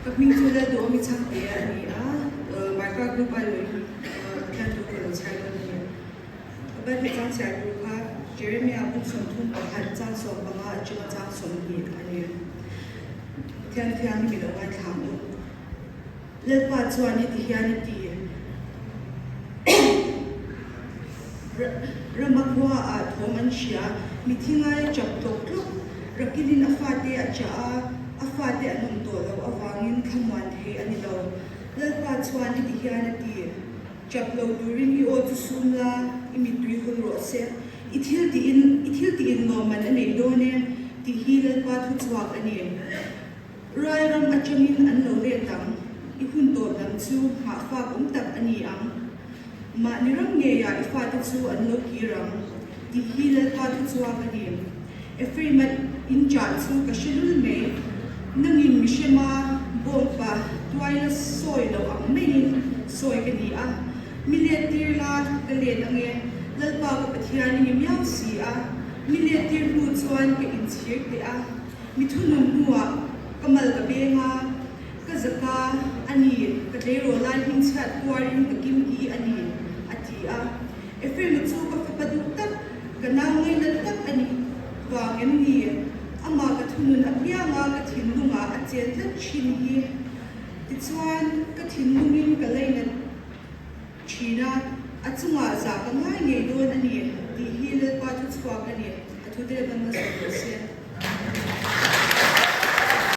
Ka hming chu Lalduhawmi Chhangte a ni a, Marka Group aiawhin Pathian thu ka lo chhiar dawn a ni. Ka Bible chang chhiar tur kha Jeremiah buk 31 chang 15 atanga chang 20 a ni. Pathian thiang hi mi lo ngaithla ang u. Lalpa chuan heti hian a ti, Rama khua ah thawm an hria, mithi ngai a chap tlawk tlawk, Rakilin a fate a chah a, a fate an awm tawh loh avangin thlamuan thei a ni lo. Lalpa chuan heti hian a ti, Chap lo turin i aw chu sum la, i mittui hul rawh se. I thil tiin, i thil tiin lawmman a nei dawn e, tih hi Lalpa thuchhuak a ni. Ral ram atangin an lo let ang, i hun tawp lam chu nghahfak awm tak a ni ang. Mahni ram ngeiah i fate chu an lo kir ang, tih hi Lalpa thuchhuak a ni. Ephraim-a in chah chu ka hre lul mai, nangin mihrema bawngpa tuai la sawi loh ang maiin sawi ka ni a, mi let tir la ka let ange, Lalpa ka Pathian i ni miau si a, mi let tir hnu chuan ka inchhir teh a. Mi thunun hnuah ka mal ka beng a, ka zak a, a ni, ka tleirawl lai hmingchhiat tuarin ka kim ki a ni, a ti a. Ephraim-a chu ka fapa duh tak, ka nau ngainat tak a nih vang em ni? Amah ka thunun apianga ka thinlungah a chen tlat thin hi. Tichuan, ka thinlungin ka lainat. Thin a, a chungah zah ka ngai ngei dawn a ni tih hi Lalpa thu chhuak a ni, a thu te ban hmasa rawh se.